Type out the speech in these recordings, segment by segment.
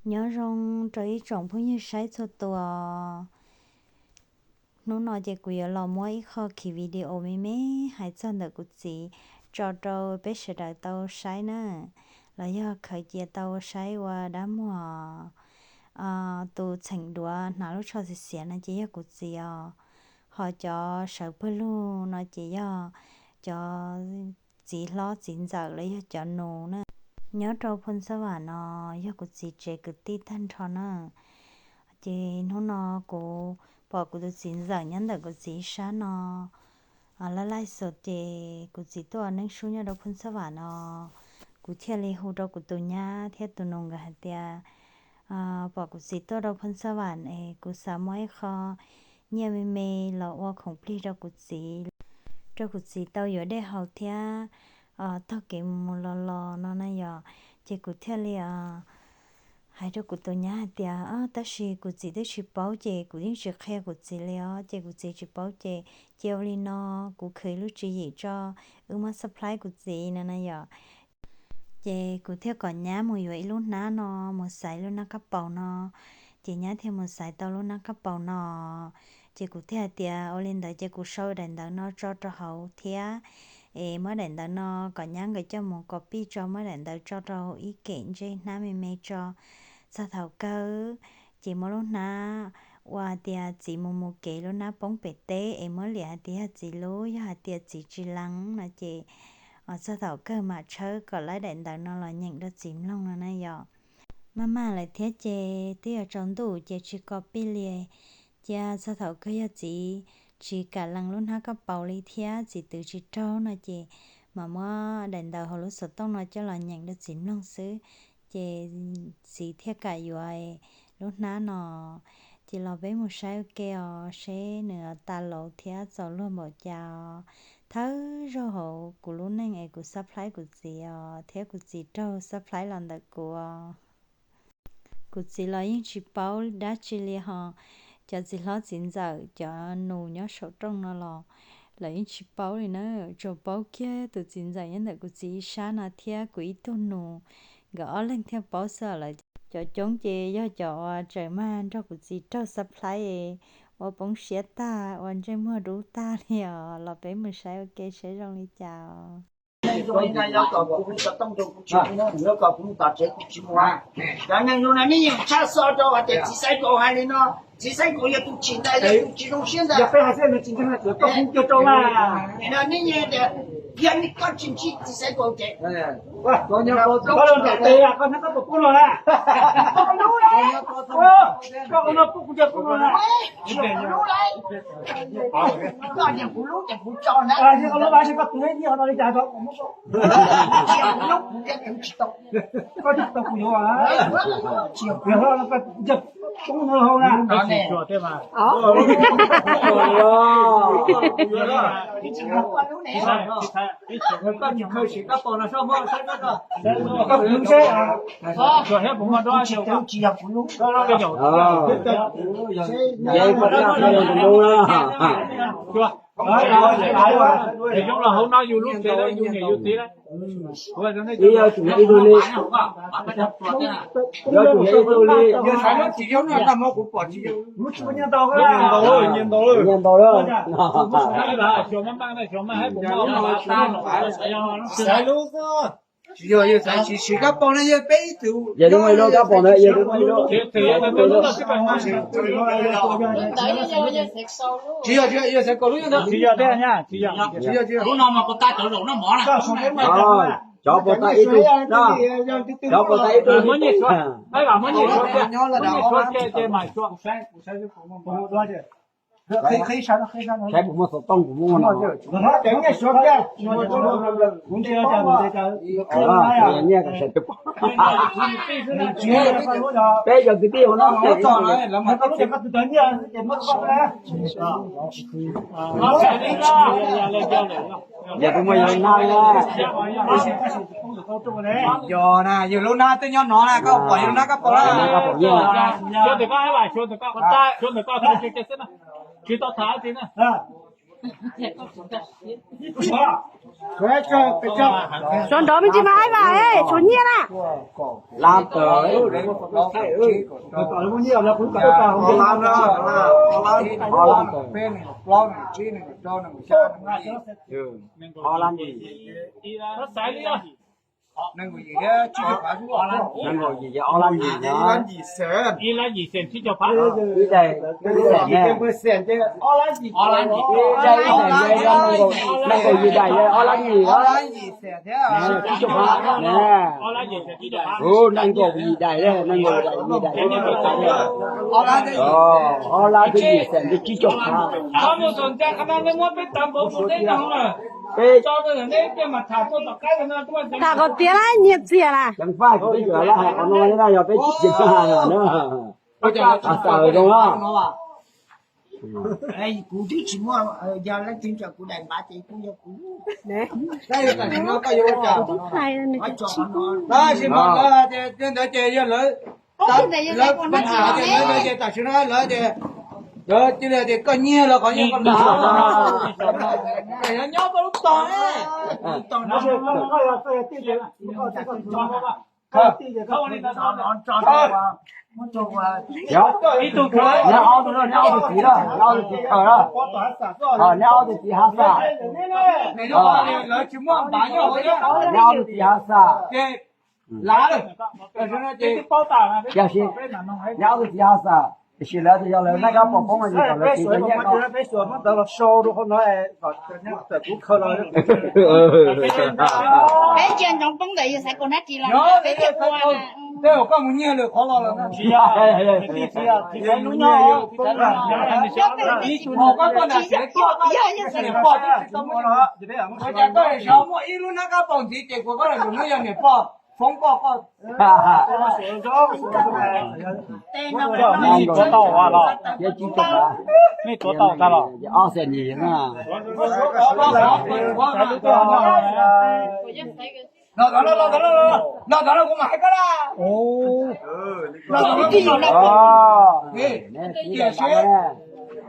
Nyob zoo rau ib tsoom phooj ywg saib txhua tus. Hnub no ces kuv yuav los muab ib qho khiv video me me hais txog ntawm kuv txiv tso rau peb sawv daws tau saib na, los yog khaws cia tau saib ua dab muag. Tus txheem duav hnav lub tsho xiav xiav no ces yog kuv txiv os, ho cov sawv pawg lug no ces yog cov txiv hlob txiv ntxawm los yog cov nus na. Nyob rau Phoo Xab Vam no yog kuv txiv tsev kwv tij tag nrho na. Ces hnub no kuv pom kuv tus txiv ntxawm nyob ntawm kuv txiv sab no laj laij xus, ces kuv txiv tuaj ua neeb sub nyob rau Phoo Xab Vam no. Kuv thiaj li hu rau kuv tus nyab thiab tus nus nkawd hais tias pom kuv txiv tuaj rau Phoo Xab Vam es kuv xav muab ib qho nyiaj me me los ua khoom plig rau kuv txiv, rau kuv txiv tau yuav dej haus thiab taug kev mus mus los los no na yom. Ces kuv thiaj li hais rau kuv tus nyab hais tias tab sis kuv txiv twb tsis paub ces kuv yeej tsis qhia kuv txiv li os, ces kuv txiv tsis paub ces cia ua li no, kuv khwv lub tswv yim tso, wb muab surprise kuv txiv no na yom. Ces kuv thiaj kom nyab mus yuav ib lub hnab no mus xaiv lub hnab qab paus no. Ces nyab thiaj mus xaiv tau lub hnab qab paus no. Ces kuv thiaj hais tias ua li ntawd ces kuv sau daim ntawv no tso rau hauv thiab, es muab daim ntawv no kom nyab nkawd coj mus copy tso, muab daim ntawv tso rau hauv ib kem ntsej hnab me me tso. Txog thaum kawg ces muab lub hnab ua tias txiv mus mus kev lub hnab poob pem teb es muab liam hais tias yog txiv lub, yog hais tias txiv tsis lees no ces txog thaum kawg mam tshawb kom laib daim ntawv no los nyeem rau txiv mloog no na yom. Maj maj lawm thiab ces twb yuav tsaus ntuj ces tsis copy li. Cia txog thaum kawg yog txiv tsis kam lees lub hnab qab paus li thiab txiv twv tsis raug no ces mam muab daim ntawv hauv lub xov tooj no coj los nyeem rau txiv mloog xwb. Ces txiv thiaj kam yuav lub hnab no. Ces los peb mus saib ua ke os seb nws tas laus thiab txaus luag npaum cas os. Thawj zaug hauv kuv lub neej es kuv surprise kuv txiv os, thiab kuv txiv raug surprise los ntawm kuv os. Kuv txiv los yeej tsis paub dab tsi li ho. Cov txiv hlob txiv ntxawm, cov nus nyob saum rooj no los lawv yeej tsis paub li na. Tsuas paub kiag tus txiv ntxawm nyob ntawm kuv txiv ib sab no thiab kuv ib tug nus, nkawd ob leeg thiaj paub xwb. Lawv cov coob ces yog cov uas tseem mag nrog kuv txiv raug surprise ua poob siab tag, ua ntsej muag dub tag li os. Los peb mus saib ua ke saib zoo li cas os. Cov neeg zoo no nej yeej tshaj xov rau hais tias txiv Xaiv Kaus hais li no, txiv Xaiv Kaus yog tus tsim ntawd, yog tus tsis zoo siab ntawd. Nej yeej tias yog nej koj tsis ntsib txiv Xaiv Kaus ces koj niag kuv lub ces kuv tso na. Kuv lub kuv tsis tau. Koj tsis tau kuv yuav. Tsis yog kuv lub, koj tsis tau kuv yuav. Koj tsis khaws sim kab paus no soj muab saib koj. Koj kuv lub seb. Tsuas thiab puas muaj duab tsis yog kuv lub. Ces koj tsis khaws sim kuv lub na. Yoov los hauv no yus lub tsev, yus niam yus txiv. Ib yog tsum ib tug li. Yog tsum ib tug li. Nyiaj ntau, nyiaj ntau lawm. Tsis yog, yog tsis siv kab paus na yog peb ib tug. Yog twb muaj ib lub kab paus ntawd, yog twb muaj ib lub. Tsis yog, yog Xaiv Kaus lub yog ntawd. Tsis yog thiab, tsis yog, tsis yog. Lub no mas kuv tab cov zaum noj mov na. Cov puas tau ib tug, cov puas tau ib tug. Muab nyiaj suav, muab nyiaj suav, muab nyiaj suav ces mas suav. Saib puas muaj xov tooj, kuv muaj no. Nyiaj kom sawv pem. Peb cov kwv tij hauv no. Yog twb muaj yog na. Yog na, yus lub hnab twb nyob no na, koj pom yus lub hnab koj pom na. Suav ntawm koj, suav ntawm koj, tsis tau tham dab tsi na. Suav nrov me ntsis mas haib vam, suav nyiaj na. Lab tawm. Ob lab tawm. Ob lab yim. Nees nkaum yim, ob lab yim, ib lab yim xees, ib daim, ib xees ne. Nees nkaum yim daim, ob lab yim, tsib caug phav. Nees nkaum yim daim, nees nkaum yim daim, ob lab twb yim xees twb tsib caug phav. Peb tham qhov tiav lab nyiaj txiag na. Ceev faj, peb yuav lab hais qhov no na, yog peb tsis txiav na. Xav zoo na. Kuv twb tsis muaj, yog leej twg nrog kuv daim npav ces kuj yog kuv. Tab sis mas lawv hais tias tej ntawd ces yog lawv, lawv hais tias lawv ces tam sim no lawv tias, lawv cia li tias koj nyiag los qhov nyiag koj npav. Nyob koj lub tog ne. Neb ob tug, neb ob tug txiv lawm, neb ob tug txiv khaws lawm. Neb ob tug txiv hav xam. Neb ob tug txiv hav xam. Tiam sis neb ob tug txiv hav xam, tiam sis lawv yog lawv naj kab pom poob no ces kom lawv txiv cov nyiaj ko. Peb cia ntsoov poob ntawd yog xav kom nab ris los peb thiaj ua. Tej uas koj mus nyiag lwm qhov los lawm na. Tsis yog, tsis yog, tsis yog hnub nyoog poob na. Koj koj nram tsev tuaj, koj niam pog twb tsis tau muaj. Ua cas koj xyov muaj ib lub nab kab pom ntxiv ces kuv koj lwm hnub yog niam pog foob koj koj. Nej tuav tau los? Nej tuav tau tag los? Ob xees yim na. Los tod no, los tod no, los tod no kuv mam hais koj na. Los tod no kuv mam hais koj. Tiam sis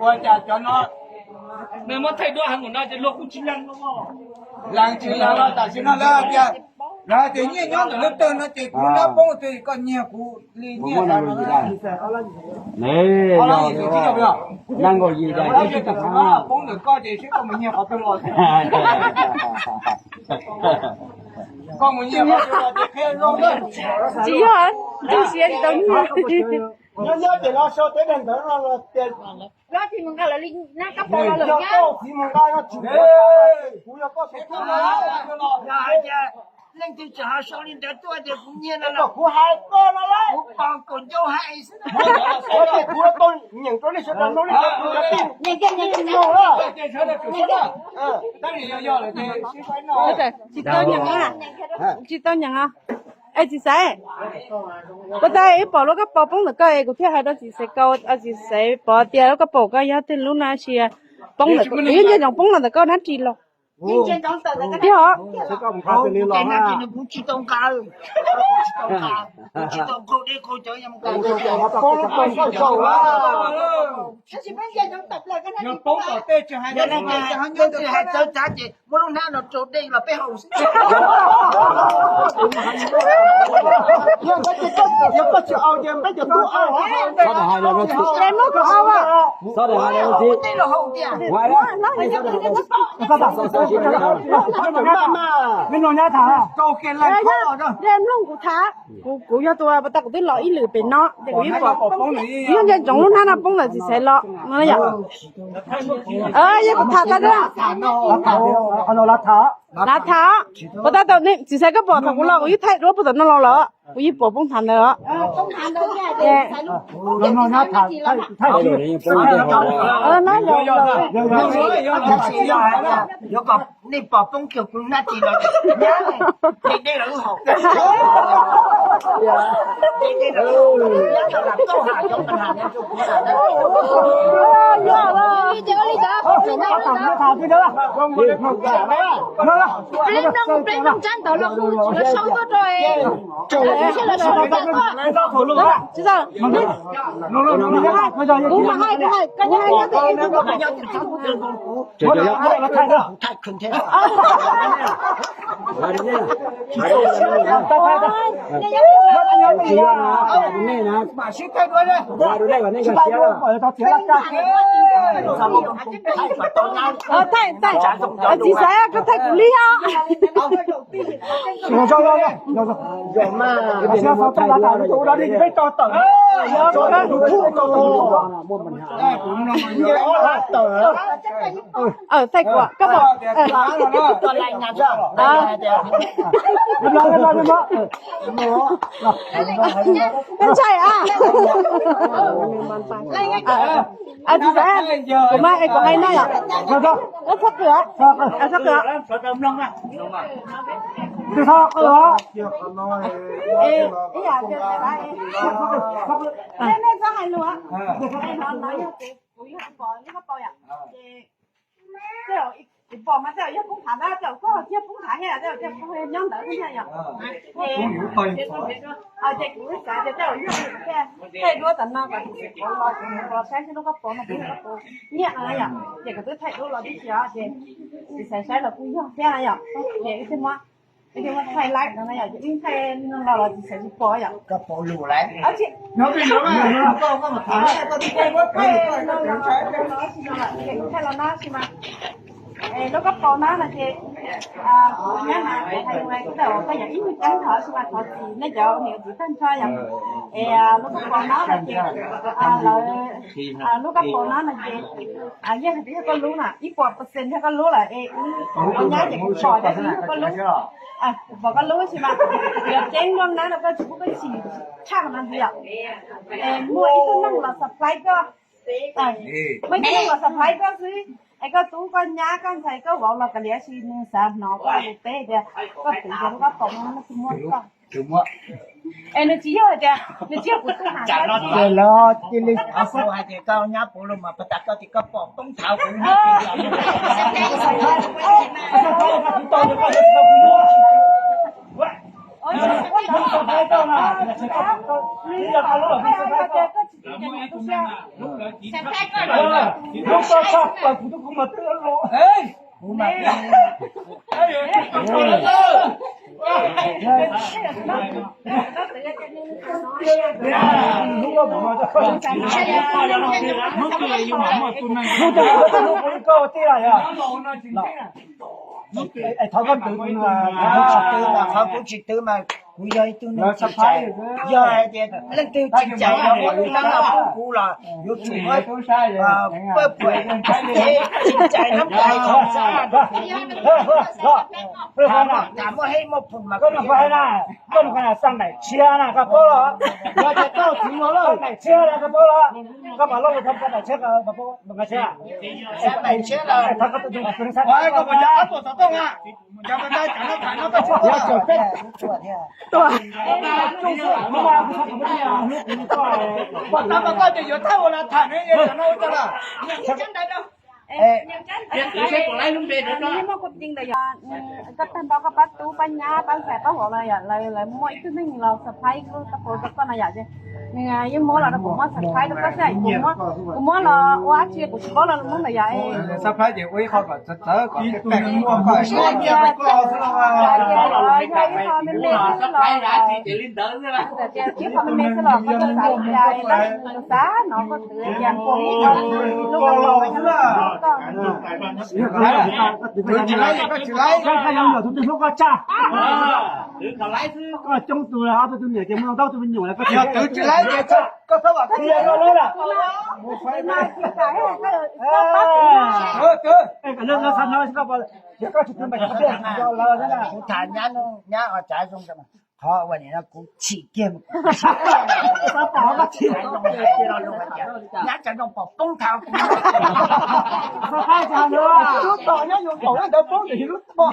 ua cas cov no nej muab thaij duab heev npaum no ces luag kuj tsis lees. Lees tsis lees los tam sim no lawv hais tias, lawv hais tias nyiaj nyob ntawm lub twg no ces kuv nab poob twg koj nyiag kuv li nyiaj. Nees nkaum yim daim, poob ntawm koj ces seb koj mus nyiag qhov twg los. Koj mus nyiag qhov twg los ces qhia zoo na. Tsis yog, ntuj siab tsis tau nyiag. Nyob nyob ces los sau teb daim ntawv no los tias, kuv yog koj tus tub no. Leej twg tseem ho sau li ntawd tuaj tias kuv nyiag no los kuv hais koj no lauj. Kuv pom kaum ncauj hais xwb. Kuv tau nyeem rau nej sawv daws mloog li ntawd kuv cov tij nyeem no lauj. Tsis tau nyeem, tsis tau nyeem os. Es txiv Xaiv, puas tas wb pom lub kab paus poob ntawm koj es kuv thiaj hais rau txiv Xaiv Kaus, txiv Xaiv Pov tias lub kab paus koj yog tej lub no sis poob ntawm, kuv yeej ntsia ntsoov poob los ntawm koj nab ris los. Tiag os. Muab lub hnab no rau dej los peb haus xwb. Yog koj tsis au ces peb cov tub au. Txhob hais li no txiv. Txhob hais li no txiv. Mloog kuv tham, kuv yog tus pas tas kuv twb los ib lwm pem no ces kuv yeej pom, kuv yeej ntsia ntsoov lub hnab no poob ntawm txiv Xaiv los no yom. Yog kuv tham tag, lav tham, pas tas txiv Xaiv koj pom thaum kuv los kuv yeej thaij duab pem tom no los lawm, kuv yeej pom poob thav ntawd os. Nej pom poob kiag kuv hnab ris los, dej los wb haus. Thaij, thaij, txiv Xaiv, koj thaij kuv li os. Thaij kuv, koj pom. Ntshai a. Txiv Xaiv, kuv mas es kuv hais no yom. Txhob qw, txhob qw. Nej txhob hais lus. Kuv yog tus pom lub koj pom yom. Ces tej zaum kuv pom mas tej zaum yog poob thav na, tej zaum koj thiaj poob thav thiab, tej zaum thiaj nyob ntawd thiab yom. Ces kuv xav tias tej zaum yog thiaj thaij duab tam no kom txiv Xaiv los, los saib seb lub koj pom no puas yog koj pom nyiaj no yom. Ces kuv twb thaij duab los tib si os, ces txiv Xaiv saib los kuj yog thiab na yom. Ces wb thiaj muab, wb thiaj muab thaij laib no na yom, ces wb thaij no los los txiv Xaiv tsis pom yom. Koj pom lus lawm. Thaij los no si mas, es lub koj pom no no ces kuv nyab mas kuv hais lus hais koj yog ib nyuag ceeb thaum si mas thov txim nej cov niam txiv tag nrho yom. Es lub koj pom no no ces lawv, lub koj pom no no ces yeej hais tias yog koj lub na, ib puas percent yog koj lub lawm es kuv nyab ces kuv pom tias yog koj lub. Kuv pom koj lub si mas kuv yuav ceeb luaj na no koj tsis pub koj chim tshaj qhov no ntxiv yom. Es muaj ib tug neeg los surprise koj, muaj ib tug neeg los surprise koj xwb. Es koj tub koj nyab koj ntxhais koj vauv los kav liam sis nws xav hnov koj lus teb tias koj twv cov lub koj pom no tus muab koj. Es nws tsis yog hais tias nws tsis yog kuv tus has. Ces lawv cia li hais tias koj nyab puav lus mas pas tas koj tias koj pom poob thav kuv. Lub koj tshaj plaws kuv tus koj mas twb los. Hnub twg yus mam muaj tus neeg hnub twg yus muaj tus neeg koj tiag yog. Es thov koj twv tus neeg, qhov kuv tsis twv mas kuv yog ib tug neeg tsis cais. Yog hais tias leej twg tsis cais los muab ib leeg los pub kuv los yuav tsum muab pab puas tsis cais nab cais. Tham muaj hej muaj phum mas koj no koj hais na, koj no koj na xaj daim tshiab na koj paub los? Yog tias koj txiv muag loj daim tshiab na koj paub los? Koj mam loj lus thov xaj daim tshiab, xaj daim tshiab los. Koj tag nrho koj pab tub pab nyab pab ntxhais pab vauv no yom, lawv muaj ib tug neeg los surprise lub koj pom rau koj no yom, nws yeej muab los rau kuv muab surprise rau koj xwb, kuv muab, kuv muab los ua dab tsi kuv tsis paub los lus Hmoob ntawd yom. Yog ib qho me me xwb los, ib qho me me xwb los koj xav li cas los xav no koj twv tias lub koj pom. Koj coob tus ob tug me nyuam ces muaj ntau tus me nyuam, koj twv tsis laib ces koj txhob vam qhia koj lub lawm. Koj tsis twv mas koj thiaj tsis yog lawv. Kuv tham nyab, nyab os tsav zoo, qhov uas nim no kuv chim kiag mas kuv chim. Nyab cov nroo pom poob thav. Lub tom nyob yuav npaum ntawd poob nws lub tom.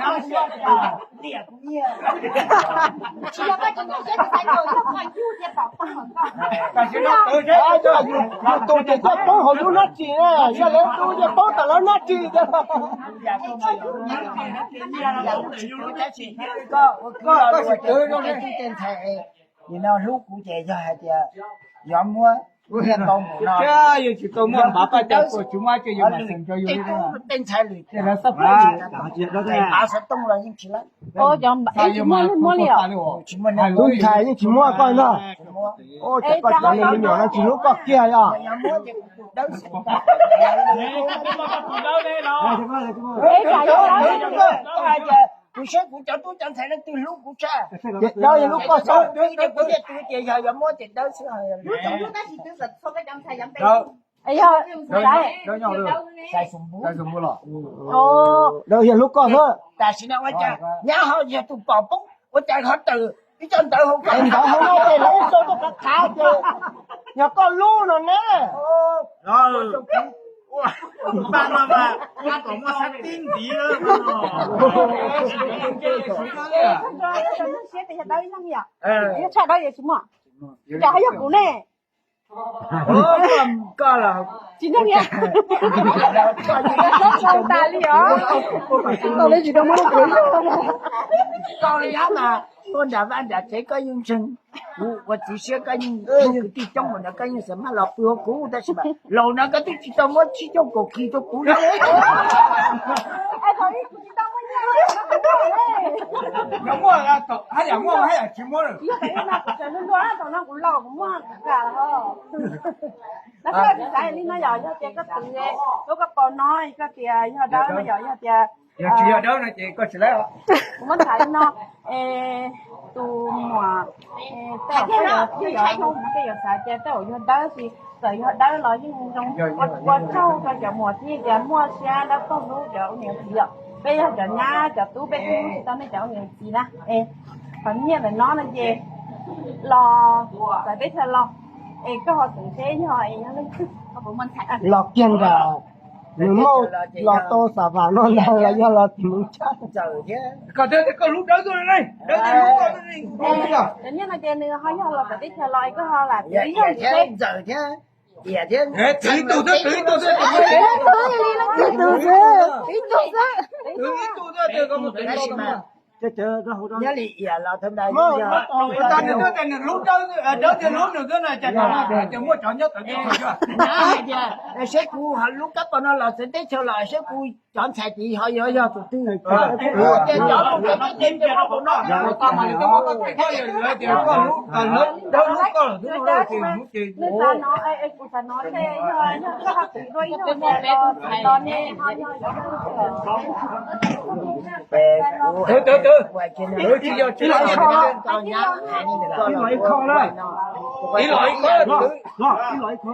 Yus tus ces coj poob hauv lub nab ris na, yog lawv tus ces poob tom lawv nab ris. Koj sim twv zoo li tus ntxhais, nim no hlub kuv ces yog hais tias yuav muab nyiaj tau mus no, yus tsis tau muaj npav paj caw tuaj tsis muaj ces yus mam xeem rau yus li. Tej ntxhais lwm tiag, lawv xab pab xov tooj los yeej tsis lab. Tus ntxhais yeej tsis muaj koj ntag. Ua cas koj cov me nyuam no tsis hlub koj kiag yog? Kuv saib kuv cov tub cov ntxhais leej twg hlub kuv tshaj. Ces dawb yog hlub koj xwb. Kuv tias yog yuav muab ces dawb xwb. Dawb yog hlub koj xwb. Tam sim no ua cas nyab ho yog tus pom poob, ua cas ho tawm ib co ntawv hauv, ntawv hauv no ces lawv ib co tuaj khav khav ces yog koj lub no ne. Ua, mas mas mas, ua kom muaj xab tib ntxiv lawm. Yog tshaj dawb yog tsis muaj, cas ho yog kuv ne? Koj los tsis nyob, tas li os. Tau li tsis tau muab kuv. Koj yab mas tuaj nram vaj nram tsev koj yeej ntseeg, kuv ua txiv siab koj yeej, kwv tij coob mus ntawd koj yeej xav maj los pw hauv kuv, tab sis mas laus no koj twb tsis tau muab tsib caug kaum kis rau kuv li. Muaj haj yam muaj haj yam tsis muab. Lawv tsis xav li no yom, yog tias koj twv lub koj pom no koj tias yog dawb no yom, yog tias yog tsis yog dawb no ces koj tsis laib. Kuv muab tham li no, tus muam, tej zaum koj yuav xav tias tej zaum yog dawb, tsis txawm yog dawb los yeej zoo ua tsaug rau cov muam thiab tias muaj siab dawb paug hlub cov ua niam txiv yom. Peb yog cov nyab cov tub peb twb hlub tsis tau nej cov ua niam txiv na. Qhov nyiaj ntawm no no ces los txawv teb chaws los, es koj ho xav seb yog es yog leej twg los kiag nram, nws muaj los tau xav vam no ntag los yog los tim mus tshaj. Koj tias koj hlub dawb tuaj ne, dawb tias hlub koj tuaj ne. Cov nyiaj no ces nws ho yog los txawv teb chaws los es koj ho lam twv ib zaug seb. Twv ib tug xwb, twv ib tug xwb. Twv ib tug xwb, twv ib tug xwb. Twv ib tug xwb, twv koj mus twv ib tug. Nyob li iam los thaum ntawd, nws tuaj tias nws hlub dawb, dawb tias hlub nws xwb no, cas cov no tias muaj cov nyob txawv teb chaws. Hais tias seb kuv ho lub kab pos no los txawv teb chaws los seb kuv cov ntxhais tid ho yuav yog tus twg. Kuv tias cov mus cov no ces nws ua tus no. Koj hlub, koj hlub koj los twb hlub ces mus ces. Twv, twv, twv, twv tsis yog, tsis yog. Ib los ib kho na, ib los ib kho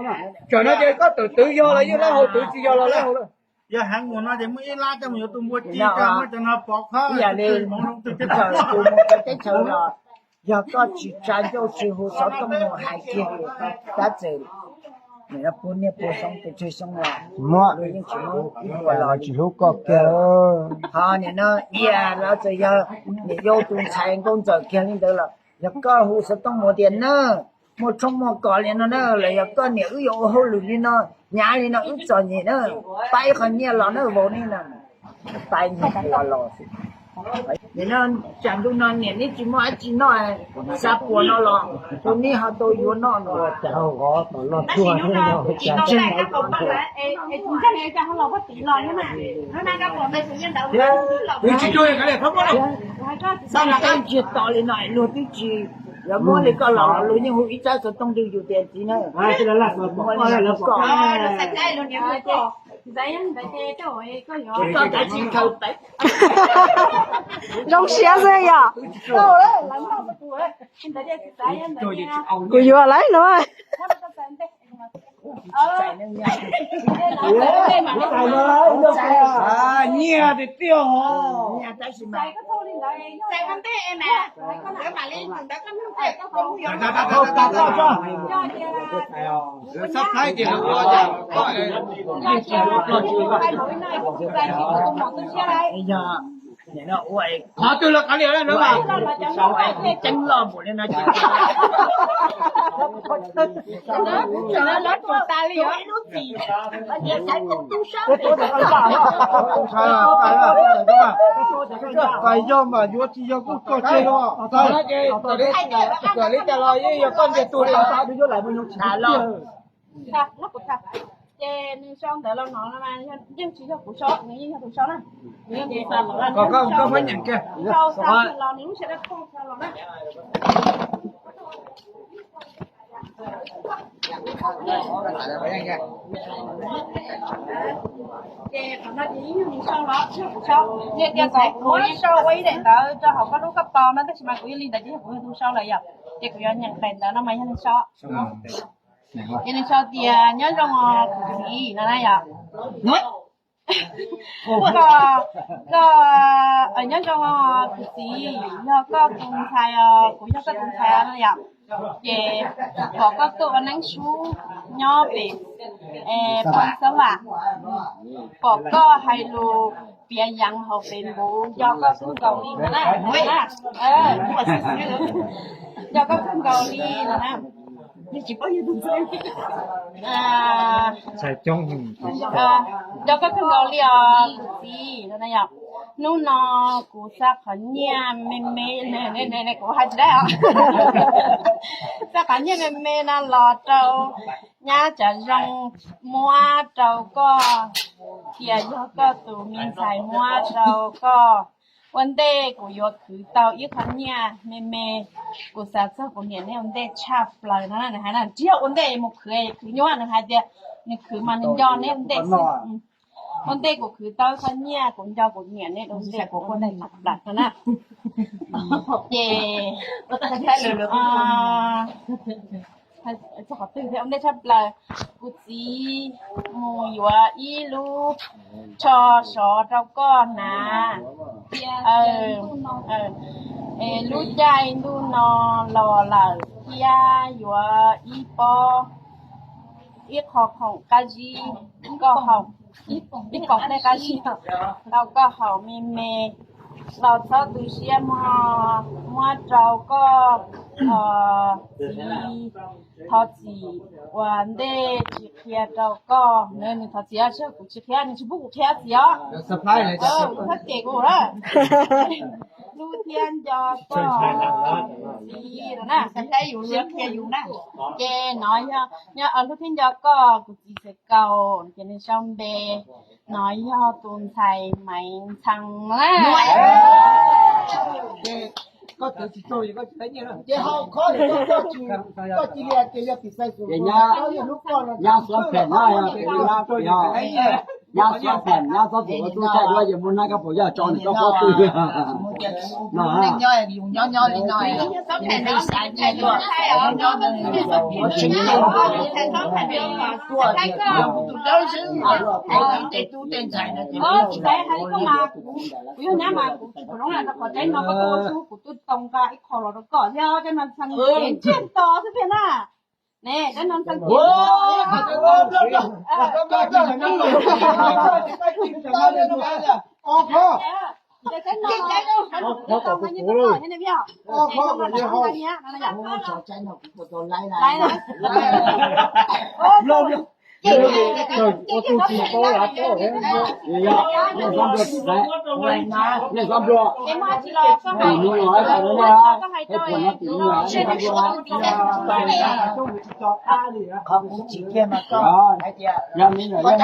na. Tsam no ces koj tawm twv yog los yeej laib hau, twv tsis yog los laib hau lawm. Yog heev mus no ces muaj ib lab coj mus yuav tus npua ci, muab cov no pov khob, tus moov zoo tus teb chaws, tus moov teb chaws los yog koj tsis tsa ncauj tsis hu xov tooj mus hais kiag tab txawm pub niaj pub xyoo pes tsawg xyoo los muaj yeej tsis muaj ib puas los tsis hlub koj kiag. Ho nim no iam los txawm yog niam yau tus ntxhais nkauj ntxawm kiag li ntawd los yog koj hu xov tooj mus tias na, muaj tshoob muaj kos li no na, los yog koj niam wb yuav ua hauj lwm li no, hnyav li no wb txom nyem na, pab ib qho nyiaj los na vauv ne na. Pab nyiaj los los xwb. Nim no tsam ntuj no niam neb tsis muaj dab tsi noj, xa puas no los rau neb ho tau yuav noj no. Twb tsis cuag li, twb tsis cuag li no luag twb tsis yuav muab li koj los luag yeej hu ib tsab xov tooj rau yus tias txiv na, muaj li koj. Koj kav tsij khaws pem. Zoo siab xwb yom. Kuv yuav lawm no. Nyiaj tiag tiag os. Sab plaib ces lawv ua yam koj. Qhov twg los kav liam na, mas ceeb loj npaum li no ces tas li os. Txais yog mas yuav tsis yog kuj tso tseg os. Txawm li cas los yeej yog koj ntiag tug li. Ces nws sau ntawd los no mas yeej tsis yog kuv sau, nws yeej yog tus sau na. Koj muab nyeem kiag. Sau xa los nws lub sij hawm dab tsi los na. Ces qhov no ces yeej yog nws sau los tsis yog kuv sau. Nyiaj tias kuv muab sau ua ib daim ntawv rau hauv koj lub koj pau no, tab sis mas kuv yog li ntawd ces yog kuv yog tus sau lawm yom. Ces kuv yuav nyeem daim ntawv no mas yog nws sau. Ces nws sau tias nyob zoo os kuv txiv no na yom. Koj, koj, nyob zoo os kuv txiv, yog koj tus ntxhais os, kuv yog koj tus ntxhais os no yom. Ces pom koj tuaj ua neeb sub nyob pem Phoos Xab Vam, pom koj hais lus piav yees hauv Facebook, nco koj kawg nkaus li no na. Nco koj kawg nkaus li no na. Nco koj kawg nkaus li os kuv txiv no na yom. Hnub no kuv xa qhov nyiaj me me, kuv hais tsis dab os. Xa qhov nyiaj me me no los rau nyab Tsav Zoo muab rau koj, tias yog koj tus me ntxhais muab rau koj. Ua ntej kuv yuav khwv tau ib qho nyiaj me me, kuv xav txog kuv niam neb ua ntej tshaj plaws no na. Nws hais no tsis yog ua ntej mus khwv, khwv nyuaj, nws hais tias nws khwv mas nws nco neb ua ntej xwb. Ua ntej kuv khwv tau ib qho nyiaj, kuv nco kuv niam neb ua ntej tshaj plaws no na. Ces txog qhov twg thiab, ua ntej tshaj plaws, kuv txiv mus yuav ib lub tsho sov rau koj hnav. Lub caij ntuj no los lawm thiab, yuav ib pob, ib qho khoom qab zib koj haus, ib pob dej qab zib rau koj haus me me, los txhob tu siab mog, muab rau koj txiv. Thov txim uas ntej tsis qhia rau koj. Nws thov txim, tsis yog kuv tsis qhia, nws tsis pub kuv qhia txim os. Thov txim kuv lawm. Hlub thiab nco koj txiv no na. Ces no yog, nyob hlub thiab nco koj kuv txiv Xaiv Kaus, ces nws sau npe, no yog tus ntxhais Maiv Ntxhee na. Koj txawv tsis tau, koj tsis tau nyiaj na. Ces hau khob li koj, koj cia li tias yog tim xais xus, nyab xob phem na, nyab xob phem, nyab xob phem ua tub thaij duab ces muaj nab kab puas yog tso nws koj pob tw no. Nyob nyob li no, tus dawb xwb, tus dawb xwb, tej tub tej ntxhais no ces tsis kuv yog nyab mas kuv tsis pum loob na, rau qhov teb no koj tuaj ua txuj kuv tuaj tau nqa ib qho los rau koj thiab, tej no ntxhee ntsiag to xwb thiab na. Ne, tej no ntxhee ntsiag to. Ces tej no, tej no nqa nyiaj rau koj thiab ne, vim no na yom. Laiv na. Ua tus tsis paub lav paub. Nej xav nplua, tim nus los ib tag no na, tej puas no tim nus los ib tag nplua. Qhov kuv tsis kiag mas koj hais tias yog me nyuam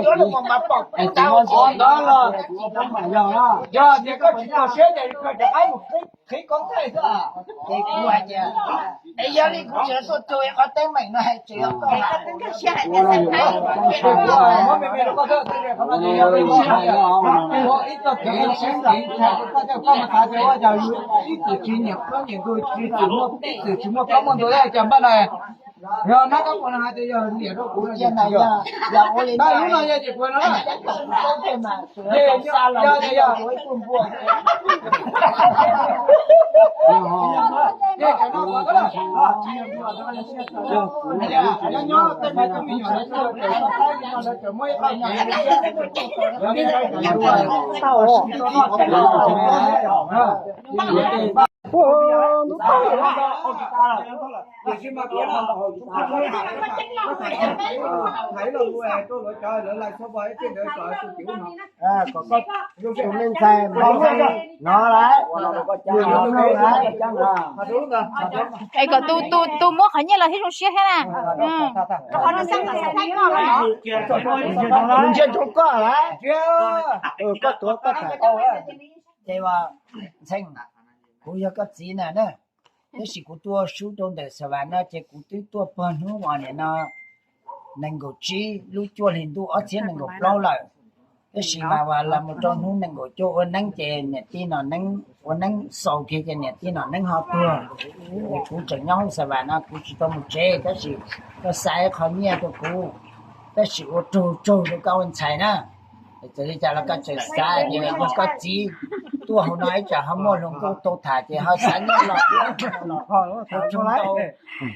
yog mob mob es tsis muaj ntxhov ntawd los kuv pab mam yog na. Yog tias koj tsis txaus siab ces koj rov qab mus qhib koob thaij xwb. Ces kuv hais tias, es yog li kuv tseem tuaj tug qhov teeb meem no hais tseem yog koj. Muab me me rau koj, ib txoj kev ntshai rau koj, koj mas xav tias ua cas ib txwm tsis nyiam plaub nyiam ntug, ib txwm muaj plaub muaj ntug, cas npaj no Yog nab koj puas hais tias yog liam rau kuv no ces yog, yog ua li ntawd no yog ces puas no na. Yog tias yog, Kom koj tus me ntxhais no lawm, es kom tus, tus muab qhov nyiaj los thiab zoo siab thiab na. Nws ntsia ntsoov koj lawm, koj tuav koj tham. Ces ua, Ntxhee, kuv yog koj txiv na na, tab sis kuv tuaj sub rau ntawm Xav Vas no ces kuv twb tuaj puag hnub uas nim no nees nkaum tsib lub cuaj hli ntuj ob txhiab nees nkaum plaub lawm. Tab sis mas uas los mus rau hnub nees nkaum cuaj ua neeb ces niam tij Nom Neeb ua neeb xaus kiag ces niam tij Nom Neeb ho tuag. Ces kuv tseem nyob hauv Xav Vas no kuv tsis tau mus tsev, tab sis koj xa ib qho nyiaj rau kuv, tab sis ua tsaug tsaug rau koj ua ntxhais na. Txawm li cas los koj tseem xav tias yog koj txiv tuaj hauv no ib tsam ho muaj hluas nkauj tau tham ces ho xav nyob los, ua tsaug ntau,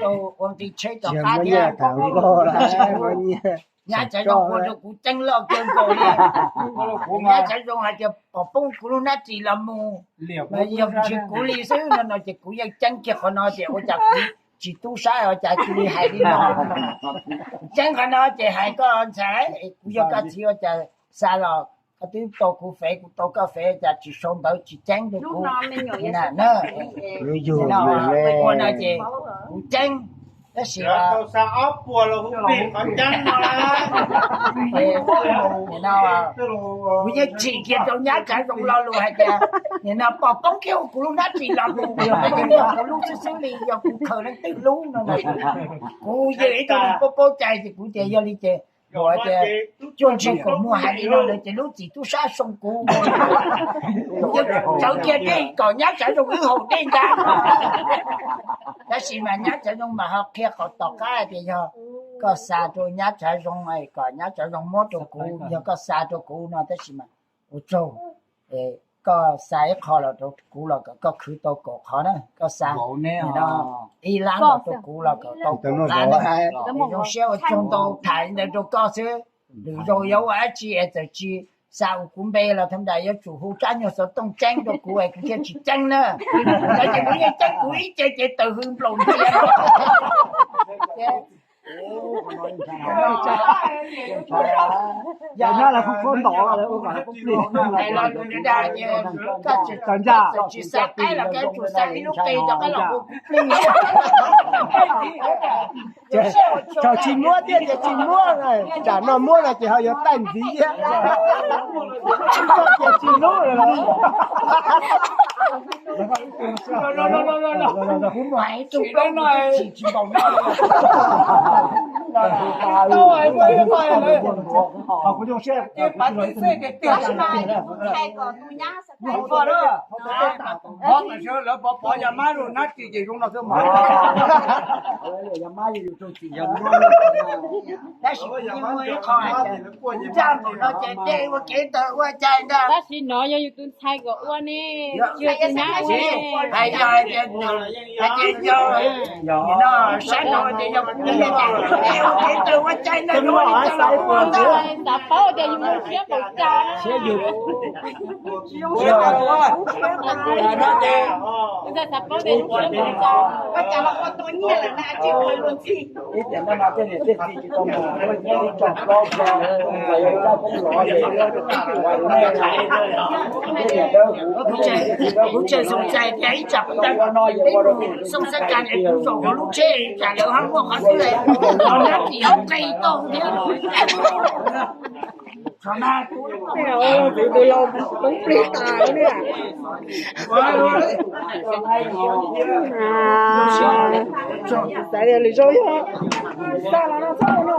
tau ua nqi tsheb rov qab thiab. Nyab Tsav Zoo ua rau kuv ceeb loj kawg nkaus li. Nyab Tsav Zoo hais tias pom poob kuv lub hnab ris los mus, mas yog ntshe kuv li xwb no no ces kuv yeej ceeb kiag qhov no tias ua cas kuv tsis tub sab ua cas cia li hais li no. Ceeb qhov no ces hais koj ntxhais, kuv yog koj txiv ua cas xa los koj twb tau kuv fev kuv tau koj fev cas tsis sau ntawv tsis ceeb rau kuv. Ua no ces kuv ceeb, tab sis kuv yeej tsim kiag rau Nyab Tsav Zoo lo lus hais tias nim no pom poob kiag kuv lub hnab ris los mus, yog kuv lub xwb xwb li, yog kuv khaws leej twg lub no. Kuv yog ib tug neeg paub paub cai ces kuv tias yog li ces, kuv tias cuaj ntsis kom muag hais li no lawm ces lub txim tub sab soo kuv, kuv cawv kiag dej kom Nyab Tsav Zoo wb haus dej ntag. Tab sis mas Nyab Tsav Zoo mas ho qhia qhov tom qab tias yog koj xa rau Nyab Tsav Zoo kom Nyab Tsav Zoo muab rau kuv, yog koj xa rau kuv no, tab sis mas ua tsaug, koj xa ib qho los rau kuv los kom koj khwv tau kaum qhov na, koj xa ib lab los rau kuv los kom tau kaum lab na. Zoo siab ua tsaug ntau, tham li ntawd rau koj xwb. Lwm zaus yuav ua dab tsi es txawm tsis xa ua kuv npe los thaj nras yuav tsum hu rab nyuag xov tooj ceeb rau kuv es kuv thiaj tsis ceeb na. Yog ces kuv yeej ceeb kuv ib ce ces tawg hws nplaum ntxiag. Yog no los kuv qhuab ntaus, hais los tus nws dag ces koj tseem tsis xav qaib los koj yuav tsum xa ib lub qe rov qab los hu kuv plig. Txawm tsis muab thiab ces tsis muab, tsam no muab no ces ho yuav taij ntxiv thiab. Tsis muab ces tsis muab lawm. Kuv mus hais ib tug plaub no tsis tsis npaum no. Lawv pov pov yog mab lug nab ris ces zoo no xwb mas. Tab sis kuv yeej muaj ib qho hais tias kuv nraj npaum no ces dej ua kev ntawd ua cai ntag. Tab sis no yog yus tus ntxhais kom ua ne, yog tus nyab ua ne. Hais yog hais tias, hais tias yog, no sab no ces yog kuv tus nyab ces dej ua kev ntawd ua cai ntag. Xav paub tias yus zoo siab npaum cas. Ntxhais xav paub tias zoo siab npaum cas. Kuv tseem xav tias ib tsam kuv mus Xoo Xab Kas es kuv zaum hauv lub tsheb tsam lawv ho muaj qhov twg los nab ris hauv qe tau thiab. Tus laus poob plig tas li. Xav tias lwm zaus yog xa los no txhob ua no.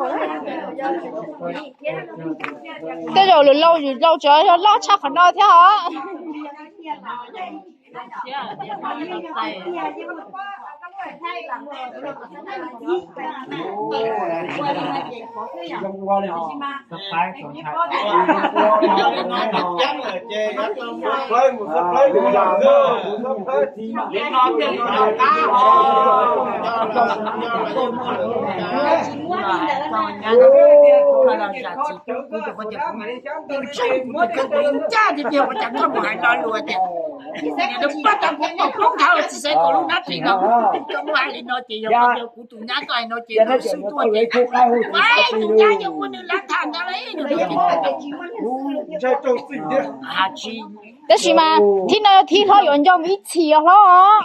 Tej zaum lwm laus yus laus tsuas yog loj tshaj qhov no thiab os. Ncaj tiag tiag ua cas koj mus hais lo lus tias, pab tau kuv tau poob nthav tsis xaiv kom lub hnab ris no, koj muab hais li no ces yog koj yog kuv tus nyab koj hais no ces nws xwb tuaj ces, tus nyab yog muaj nws lav tham ntawd los nws tab sis mas thib no thib hlob yuav nco mus ib txhis os hlob.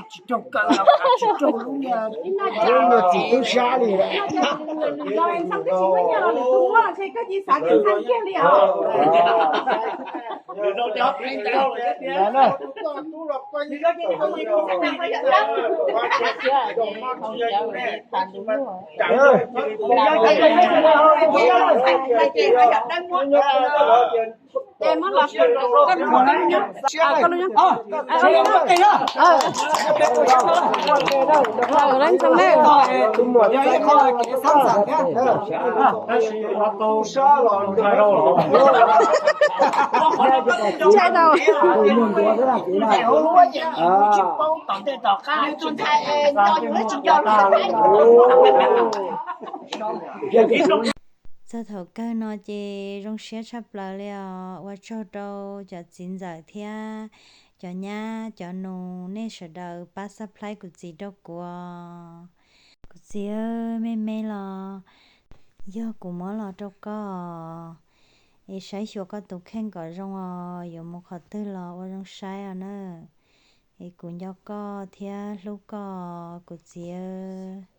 Txog thaum kawg no ces zoo siab tshaj plaws li os. Ua tsaug rau cov txiv ntxawm thiab cov nyab cov nus nej sawv daws pab subscribe kuv txiv rau kuv. Kuv txiv, me me los yog kuv muab los rau koj, es saib xyuas koj tus kheej kom zoo os, yuav mus qhov twg los ua zoo saib os na. Es kuv nco koj thiab hlub koj kuv txiv.